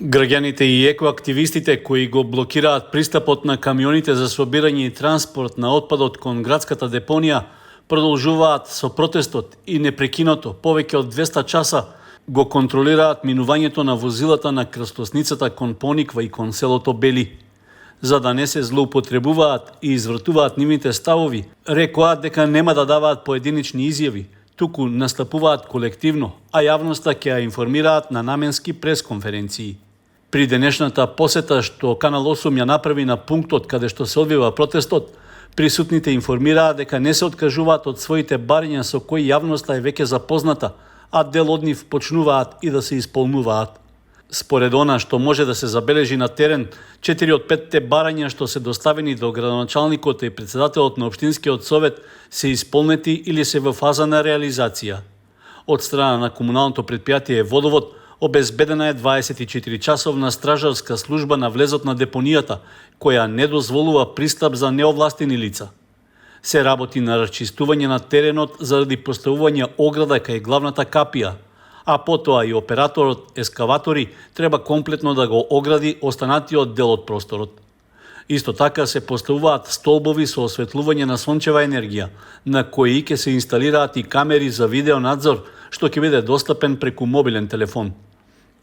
Граѓаните и екоактивистите кои го блокираат пристапот на камионите за собирање и транспорт на отпадот кон градската депонија продолжуваат со протестот и непрекинато повеќе од 200 часа го контролираат минувањето на возилата на крстосницата кон Пониква и кон селото Бели. За да не се злоупотребуваат и извртуваат нивните ставови, рекоат дека нема да даваат поединечни изјави, туку настапуваат колективно, а јавноста ќе ја информираат на наменски пресконференции. При денешната посета што Канал 8 ја направи на пунктот каде што се одвива протестот, присутните информираа дека не се откажуваат од своите барања со кои јавноста е веќе запозната, а дел од нив почнуваат и да се исполнуваат. Според она што може да се забележи на терен, 4 од 5 барања што се доставени до градоначалникот и председателот на Општинскиот совет се исполнети или се во фаза на реализација. Од страна на комуналното претпријатие Водовод обезбедена е 24-часовна стражарска служба на влезот на депонијата, која не дозволува пристап за неовластени лица. Се работи на расчистување на теренот заради поставување ограда кај главната капија, а потоа и операторот ескаватори треба комплетно да го огради останатиот дел од просторот. Исто така се поставуваат столбови со осветлување на сончева енергија, на кои ќе се инсталираат и камери за видеонадзор, што ќе биде достапен преку мобилен телефон.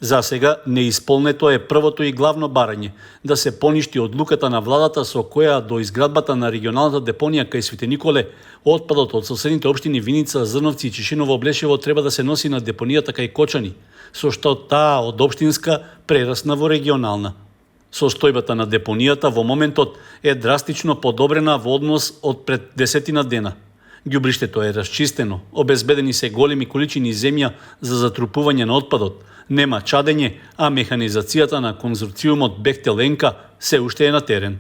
За сега неисполнето е првото и главно барање, да се поништи одлуката на владата со која до изградбата на регионалната депонија кај Свети Николе, отпадот од соседните општини Виница, Зрновци и Чешиново Облешево треба да се носи на депонијата кај Кочани, со што таа од општинска прерасна во регионална. Состојбата на депонијата во моментот е драстично подобрена во однос од пред 10 дена. Ѓубриштето е расчистено, обезбедени се големи количини земја за затрупување на отпадот, нема чадење, а механизацијата на конзорциумот Бехтел Енка се уште е на терен.